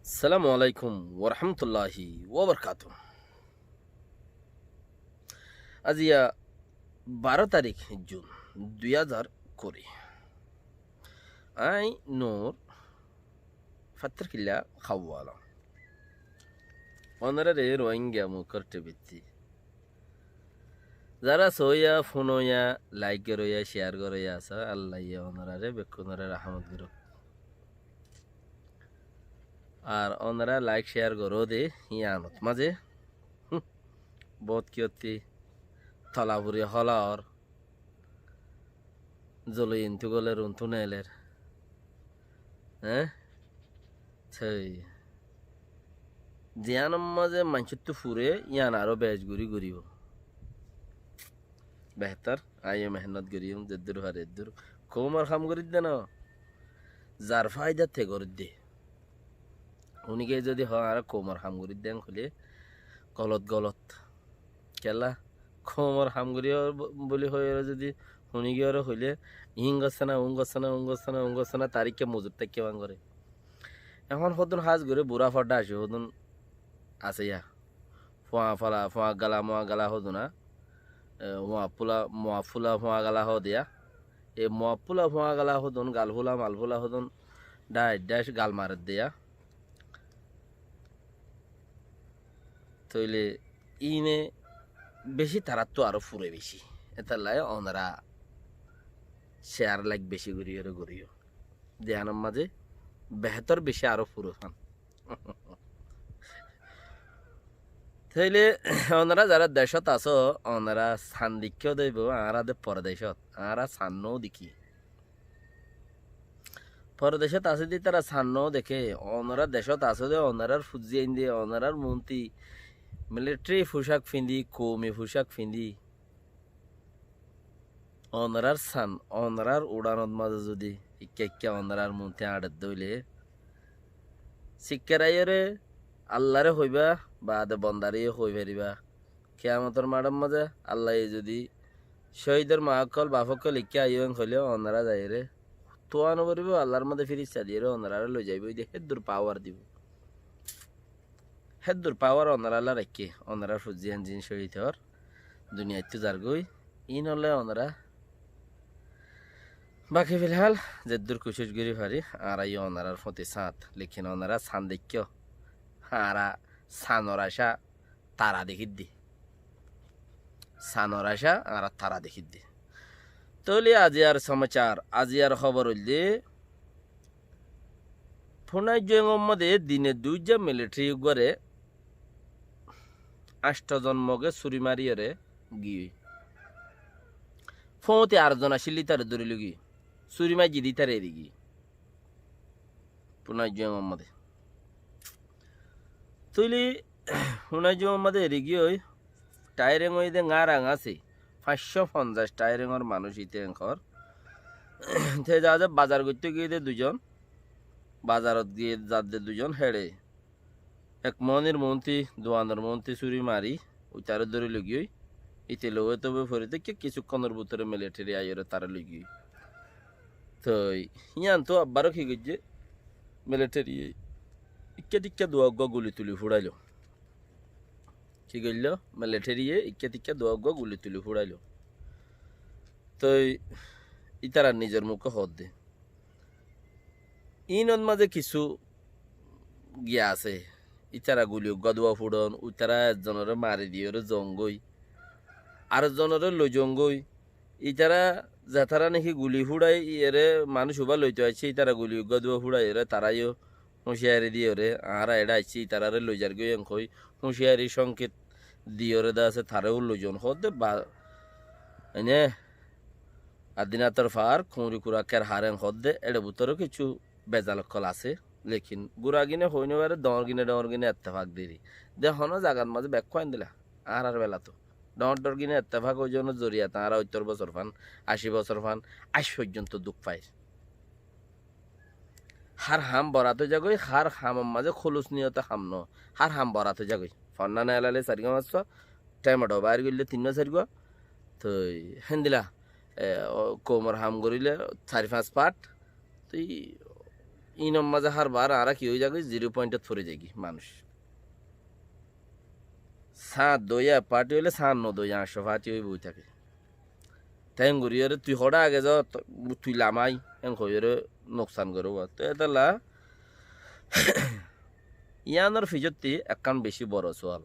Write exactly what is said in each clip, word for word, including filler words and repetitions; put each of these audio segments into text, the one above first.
Assalamu alaikum warahmatulláhi wabarakátuhu. Aziya baró tarík Jun dui házar kuri. Aññí Nur, Fattarkilla Háwala. Onoráre Rohingya Mukór Tibittí zará soóiya, fúnoiya, laik goróiya, ciyar goróiya asó, Allaye onoráre bekkúnoré rahámot gorók. Ar onorá laik ciyar goró de yíanot mazé, hum, boóut kiyótti tolafuri hóla ór, zoloiyentú góler untú neeler. Eé? Sói. Ziyánor mazé maincóttu furé, yían aró bec gorí goríbou. Behétor, aññí yó mehénnot goríyum, zeddúr fari eddúr. Koumor ham gorídde noó, zar fáida te gorídde. Húnigiyé zodi hoó, añára koumor ham gorídde hoilé, golot, golot. Kiyólla? Koumor ham goríyum buli hoiyóre zodi húnigiyóre hoilé, iín gossé ná, uún gossé ná, uún gossé ná, uún gossé ná, tarikká mozur táikka fán goré. Ehón hodún hás goré burá fodda asé, hodún asé yá. Fuañ fala, fuañ gala, muañ gala hodún, e, fuañ fula, muañ fula, fuañ gala hoó de yá. E muañ fula, fuañ gala hodún, gal fula, mal fula hodún, dhac dhac gal marer de yá. Tóile iíne bicí taráttu aró fure bicí. Étalla onorá ciyar laik bicí goríyore goríyo. Ziyánor mazé behétor bicí aró fure fán. Tóile onorá zará decót asó, onorá san deikkó de ibá, añára de pordecót, añára san noó dekí. Pordecót asé de ítara san noó deké, onorá decót asó de, onorár fuzzí aindé, onorár muúnti, militeri fucák fiñdí, koumi fucák fiñdí, onorár san, onorár uçánot mazé zodi ikká ikká onorár muúnti añçedde óile, sikkar aiyóre Allaré hoibá, baade bondaré yó hoi faribá. Kiyamotor maçor mazé Allaye zodi cóhidor maa ókkol, baf ókkol ikká aiyó en hoilé, onorá zaiyóre tuwá no foribó, Allar mazé firista diyóre onoráre loi zaibói de, héddur pawar dibó. Héddur pawar onorálla raikké, onorár fuzzí en ziín cóhid ór, duniyaittú zargói, iín ólle onorá baki filhál zeddúr kucíc gorí fari, añára yó onorár fúti sáñt, lekin onorá san deikkó, añára sanor acá tara dekídde. Sanor acá añára tara dekídde. Tóile aziyar somacár, aziyar hóbor óilde, Funaijjó Engor mazé dine duijja militeri uggúare añctho zon Moge súri mariyóre giyói. Fóñti ar zon accíl, ítare dóri loi giyói. Súri maijjé de ítare eri giyói. Funaijjó Engor mazé. Tóile Funaijjó Engor mazé eri giyói, Thair Eng óiye de ŋára ŋási, fañs cót fonzaic Thair Engor manúic íte Eng hoór. Te za ze bazar goitté giyé de duizon, bazarot giyé zadde duizon héçe. Ek moónir moónti, duanor moónti súri mari, uitaré dóri loi giyói. Íte loi tóbe fori táikke kissúkkonor bútore militeri aiyóre taré loi giyói. Toi yíantu abbaró ki goijjé? Militeri ikká tikká duwa uggúa guli tuli fúçailo. Ki goilló? Militeri ikká tikká duwa uggúa guli tuli fúçailo. Toi ítara nizor muké hoódde. Iínot mazé kissú giya asé. Ítara guli uggúa duwa fúçon, uitará ezzonoré mari diyóre zongói, ar ezzonoré loi zongói. Ítara zetará niki guli fúçai iyóre manúic ubá loito aiccé, ítara guli uggúa duwa fúçaiyóre tará yó húñciyari diyóre, añára eçé aiccí, ítararé loi zargói en hoói húñciyari cónket diyóre de asé, taré yó loi zon hoódde ba, ene Adinator faár, kuñri kura ker haren hoódde, éçe bútore kissú bezal ókkol asé. Lekin gura gine hoi no fare, dhoóñr gine dhoóñr gine ettefak deri. De honó zagat mazé bekkún endilla, añárar belato. Dhoóñr dhoóñr gine ettefak ói zonor zoriyat añára óttor bosór fán, ací bosór fán, aij foijjonto duk fair. Hár ham borat ói zagói, hár hamor mazé kólus niyote ham no, hár ham borat ói zagói. Fonnán elale sarigá massó, thaim dho bair goille tinnúa sarigúa. Toi héndilla, e, o, koumor ham goríle sari fañs part. Toi Inor mazé hárbar añára ki ói zagói, zero point ot fori zaigói manúic. Sáñt dóiya ek party óile sáñt no dóiya añctho party ói boi táke. Te engorí yóre tui hoçé age zo, to-, tui lamai, en hoiyóre nuksan goré uwa. Te etolla yíanor fijottí ekkán bicí boro sual.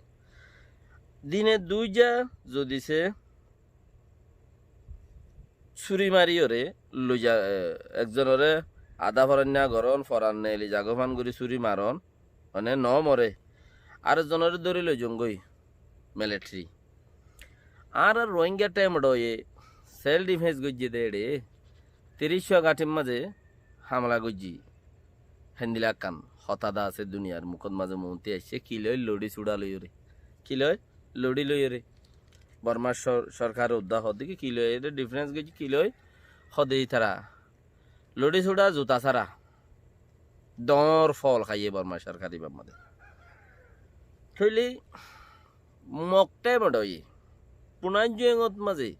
Dine duijja zodi se súri mariyóre loiza, e, ekzonoré adá forainná gorón, foran neeli zagófan gorí súri maron, mane no more, ar ekzonoré dóri loizongói military. Añárar Rohingya thaimot óiye self defence goijjé dé eçé, tiríc cúa gañthir mazé hamla goijjé. Héndilla ekkán hotá dá asé duniyar mukót mazé moónti aiccé, ki loi? Loçí suçá loiyóre. Ki loi? Loçí loiyóre. Bormar sor-, sorkare uddá hoó dé ki, ki loi? Ede difference goijjé ki loi? Hoó dé ítara loçí suçá, zuta sára. Dóñr fol háiye Bormar sorkare ibár mazé. Tóile Mok thaimot óiye, Punaijjuengot mazé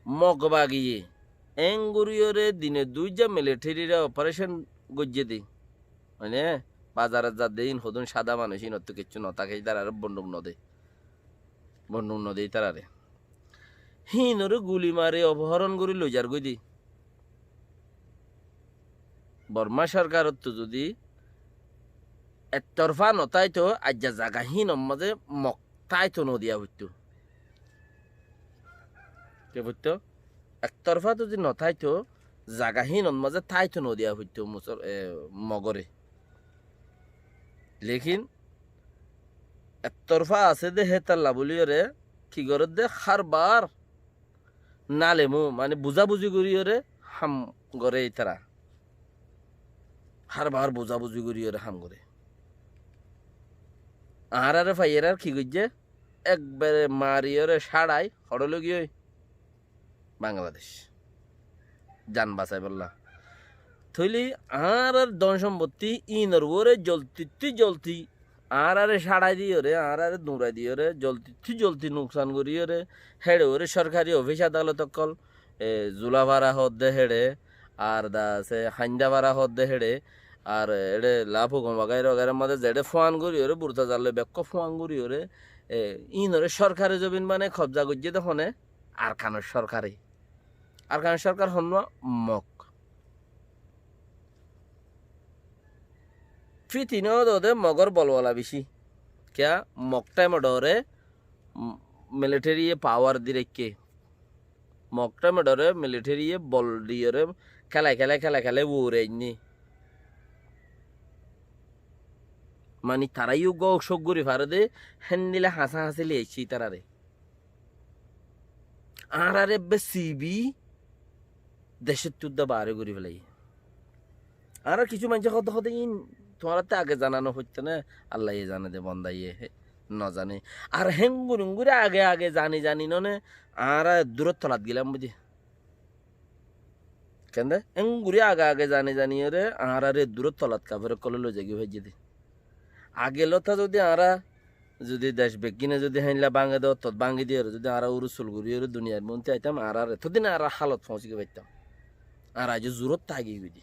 Mok bagiye, engorí yóre dine duijja military re operation goijjé dé. Mane, bazarot zadde ín hodún sáda manúic, ínottú kiccú no táke, ítararé bonduk no de. Bonduk no de ítararé. Híinoré guli mari opohoron gorí loizar goi dé. Borma sorkarottú zodi ektorfa no táito, aijja zaga híinor mazé Mok táito no diya foittó. Ki foittó? Ektorfa zodi no táito, zaga híinor mazé táito no diya foittó Musol-, e, Mogoré. Lekin ektorfa asé dé hétalla buliyóre ki gorédde, hárbar nalemu, mane buzabuzi goríyore ham gore ítara. Hárbar buzabuzi goríyore ham gore. Añárare faiyerár ki goijjé? Ekbare mariyore sáçai hoçé loigiyói? Bangladec. Zan basaibólla. Tóile añárar don sombottí ínor uore zoltittú zolti añárare sáçai diyóre, añárare duñrai diyóre, zoltittú zolti nuksan goríyore, héçe uore sorkari ofis adalot ókkol, e, Zulafara hoódde héçe, ar da asé Haindafara hoódde héçe, ar eçe Lafugon wagaira wagairar mazé zeçe fuan goríyore, Burtazar loi bekkó fuan goríyore, e, ínore sorkari zobin banai kobza goijjé de hone, Arkanor sorkare. Arkanor sorkar honnúa? Mok. Fítine ódode Mogor bolwala bicí. Kiyá? Mok thaimot óre, m-, militariye pawar di raikké. Mok thaimot óre militariye bol diyóre kélai kélai kélai kélai uore ainné. Mani tará yó gok cók gorí fare dé, héndilla hañsá hañsí loi aiccé ítarare. Añárare ebbe sibi decóttu udda baáre gorí félaiye. Añárar kissú maincé hoódde hoódde ín tuáñrattú age zana no foitto né, Allaye zane de, bondaye no zane. Ar héngorí héngorí age age zani zani none añára eddurór tolat gelam budi. Kende? Héngorí age age zani zani ore añárare eddurór tolat kafer ókkole loi zaigói faijjé de. Age lóta zodi añára zodi dec beggíne zodi héinla báñgi de, ottót báñgi diyóre zodi añára urusul goríyore duniyair muúntu aitam, añárar etódin añárar hálot foóñsi goi faittam. Añára aijjó zurot táki goi de.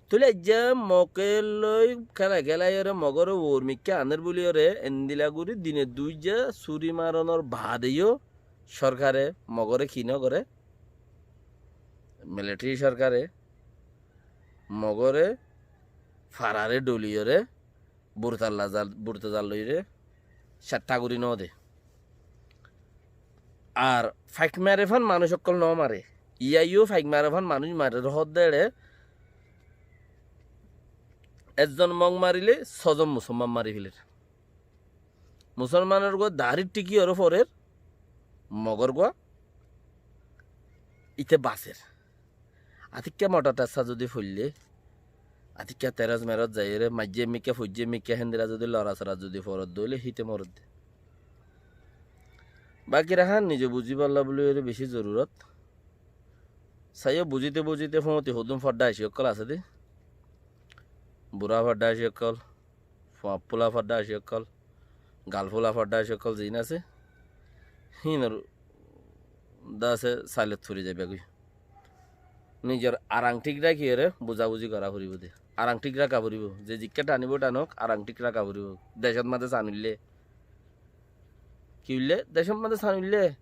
Tóile aijjá Moke loi kélai kélaiyore Mogore uor mikká aner buliyore endila gorí dine duijja súri maronor baade yó sorkare Mogore ki no gore? Militari sorkare Mogore farare dholiyore Burtalla zal-, Burtazar loire ceththa gori no de. Ar faik mare fan manúic ókkol no mare. Iyá yó faik mare fan manúic mare, hoódde eçé ezzon Mog marile sózon Musolman mari feler. Musolmanor gua daári thíki ore forer, Mogor gua íte baser. Atikká motor tassa zodi foille, atikká teros meros zaiyore, maijje mikká, foijje mikká, héndilla zodi lorasora zodi forodde óile, híte morodde. Baki rahan nize buzibálla buliyore beci zorurot. Saiyó buzite buzite foóñti hodún fodda aici ókkol asé de. Bura fodda aici ókkol. Fuañfula fodda aici ókkol, galfula fodda aici ókkol ziín asé, híinor dase sailot fori zaibagói. nizor arang thík rakíyore buzabuzi gorá foribó de. Arang thík raká foribó. Ze zikká thanibó thanók, arang thík raká foribó. Decót mazé san uillé. Ki uillé? Decót mazé san uillé.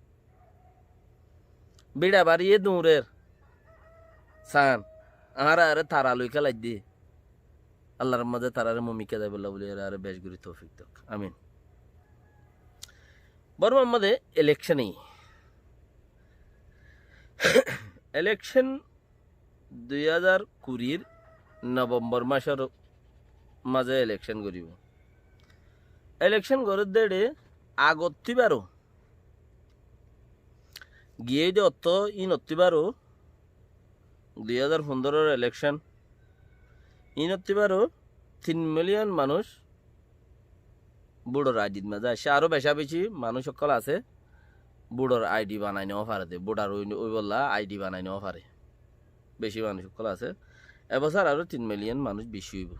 Bíça bariyé duñrér. San. Añára aré tara loi kélaidde. Allar mazé tarare mumikká zaibolla buli aré bec gori toufik dók. Amin. Bormar mazé elekcon, elekcon dui házar kurir Nobembor masor mazé elekcon goribó. Elekcon gorér dé eçé agottí baró giyé de ottó, inottí baró dui házar fundoror elekcon, inottí baró tin miliyon manúic buçor aidhit mazé aiccé, aró beca beci manúic ókkol asé buçor aidhi banai no fare de, buçar ói-, óibolla aidhi banai no fare. Beci manúic ókkol asé. Ebosór aró tin miliyon manúic beci óibo.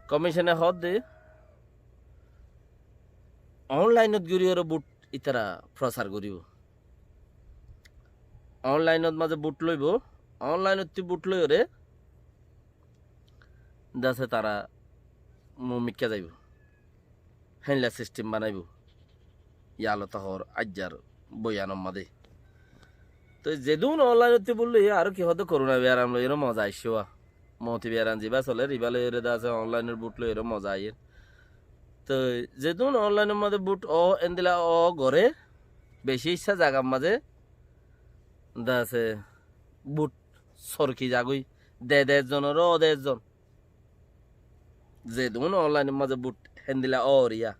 Komicone hoódde onlainot goriyoré but itara prosar goribo. Onlainot mazé but loibo, onlainottí but loiyoré dase tara mumikká zaibo. Héndilla sistem banaibo. Yalota hoór aijjar boyanor mazé. Toi zedún onlainottí but loiye, aró ki hoódde korona biyaram loiyoré moza aiccé wa. Moti biyaram zibá solér, ibá loiyoré dase onlainor but loiyoré moza aiyér. Toi zedún onlainor mazé but o endilla o goré, beci issá zagar mazé dase but sorki zagói, de de zonoré o de zon. Zedún onlainor mazé but héndilla o oriya.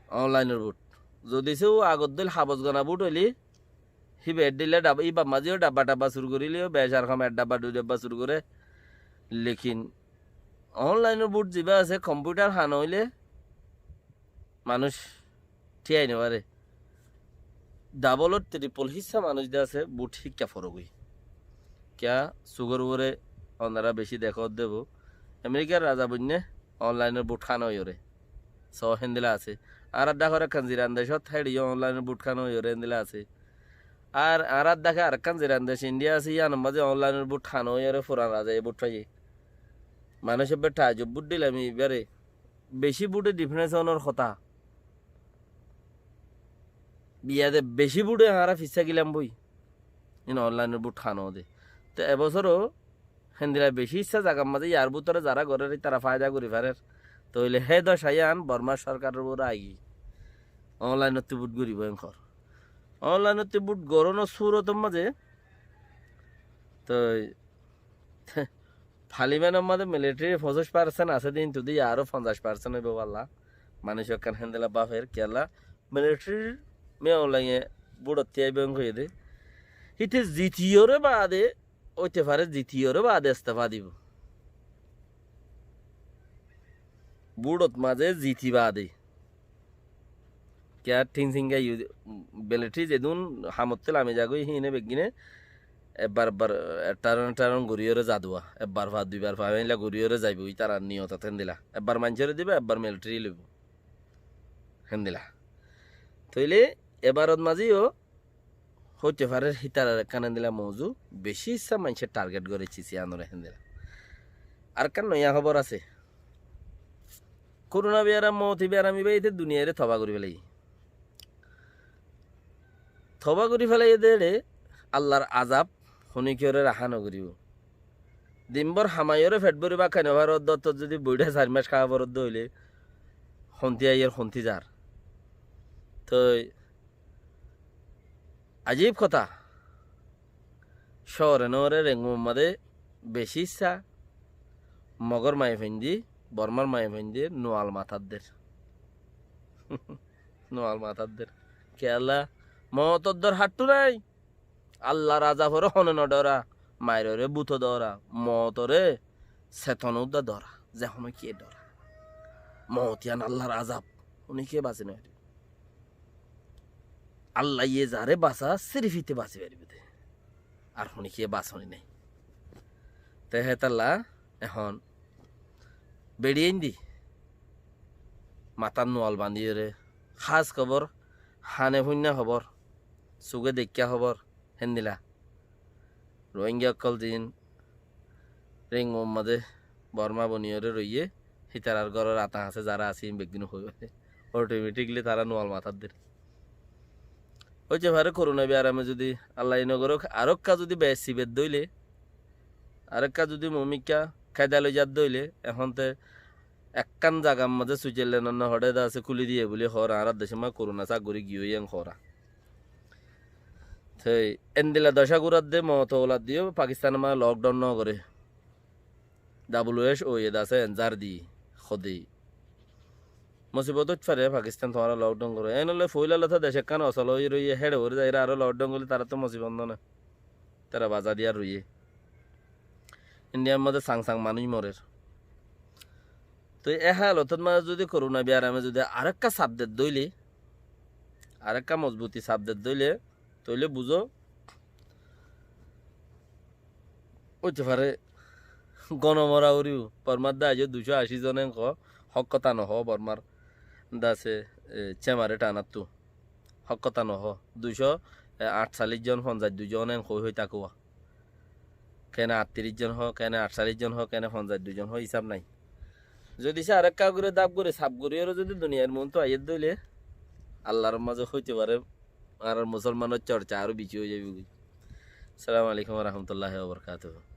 Onlainor but. Zodi só agor dóil habos gona but óile, híba eddilla dhab-, híba mazé yó dhabba dhabba sur goríle yó, becar hom ek dhabba dui dhabba sur goré. Lekin onlainor but zibá asé, kompiutar hana óile, manúic thíyai no fare. Dabolor tripol hissá manúic de asé, but híkka forogói. Kiyá, sugor uore onora beci dekót debo. Amerikar raza boinné onlainor but hána óiyoré. Só héndilla asé. Añárar dhákor ekkán ziran decót héçe yó onlainor but hána óiyoré héndilla asé. Ar añárar dháke arekkán ziran dec Indiya asé, yíanor mazé onlainor but hána óiyoré furan razaye but faiyé. Manúic ebbe taajob but dilam ibáre. Beci bute difrens ónor hotá. Biyade beci bute añára fissá gilam boi. Ín onlainor but hána óde. Te ebosóro héndilla beci issá zagar mazé yar bútore zará gorér ítara faida gorí farér. Tóile hé doca yían Bormar sorkaror uore aigí. Onlainottú but goríbo enkor. Onlainottú but gorónor surotor mazé toi Talibanor mazé militari foñcic parsent asé de, hintu de aró foñcic parsent óibo balla. Manúic ekkán héndilla báfer, kiyólla militari me onlaine buçottí aibó en hoiyé de. Híte zitiyoré baade, óite fare zitiyoré baade estefa dibo. Buçot mazé ziti baade. Kiyá thin singa yu-, militari zedún hamottú lami zagói, híine beggíne ebbar ebbar, eh, taron taron goríyoré zadua. Ebbar fa, duibar fa, héndilla goríyoré zaibo, ítarar niyotot héndilla. Ebbar maincóre dibo, ebbar militari loibo. Héndilla. Tóile ebarot mazé yó Hoite farer hítarar ekkán endilla mouzu, beci issá maincé target gorécce siyanore héndilla. Arekkán noiya hóbor asé. Korona biyaram, mouti biyaram ibá ite duniyaire toba gorí félaiye. Toba gorí félaiye de ére Allar azab honikiyóre raha no goríbo. Dinbór hamaiyóre fet bóri bát hái no farodde, ottót zodi boiçá sair mac háa forodde óile honti aiyér, honti zar. Toi ajib hotá, cóore nóore Rengumor mazé beci issá Mogór maiyafuain di, Bormár maiyafuain di nual matádder. Nual matádder. Kiyólla? Mootor dor háttú nái. Allar azaboré hone no dóra, mairoré búto dóra, mootoré seton uddá dóra, ze honókiye dóra. Moot yián Allar azab, honókiye basi no faribo. Allaye zaré basa, sirif íte basi faribo de. Ar honókiye basoni nái. Te hétolla ehón beçiyain di matát nual bandíyoré, hás hóbor, hane fúinna hóbor, suge deikká hóbor, héndilla. Rohingya ókkol ziín Ringu mazé Borma boniyóre roiyé, hítarar góror ata asé, zará asé, iín beggúne hoói. Otometikli tará nuwal matát der. Óite fare koruna biarame zudi, Allah nogorók, arókka zudi besibet dóile, arókka zudi mumikká kéda loi zat dóile, ehónte ekkán zagar mazé Suizailendor nohoçé de asé kúli diyé buli hoór, añárar decór mazé koruna sá gorí giyói en hoór. Toi endila docá gúrar de moto olat diyó Pakistanor mazé lokdaun nogoré. Dabul wec óiye de asé enzar di, hóde. Musibot óit fare Pakistan tuáñra lokdaun goró. Enóle foila lóta dec ekkán osol ói roiyé, héçe gorí zaiyóre aró lokdaun goillé taráttu musibot no né. Tara baza diyar roiyé. Indiyar mazé sang sang manúic morer. Toi e halotot mazé zudi koruna biarame zudi arekka sab det dóile, arekka mozbuti sab det dóile, tóile buzó, óite fare gono mora uriu. Bormar de aijjó duicó aci zon en hoó, hók hotá nohoó, Bormar de asé, e, cemare tanáttu. Hók hotá nohoó. Duicó, e, añctalic zon, fonzaic dui zon en hoói hoói táke. Kene añctalic zon hoó, kene añctalic zon hoó, kene fonzaic dui zon hoó, hísab nái. Zodi se arekka gorí daf gorí, saf gorí aró zodi duniyair muúntu aiyér dóile, Allar mazé óite fare, añárar musolmanor corca aró beci ói zaibói. Assalamu alaikum wa rahmatullahi wa barakatuhu.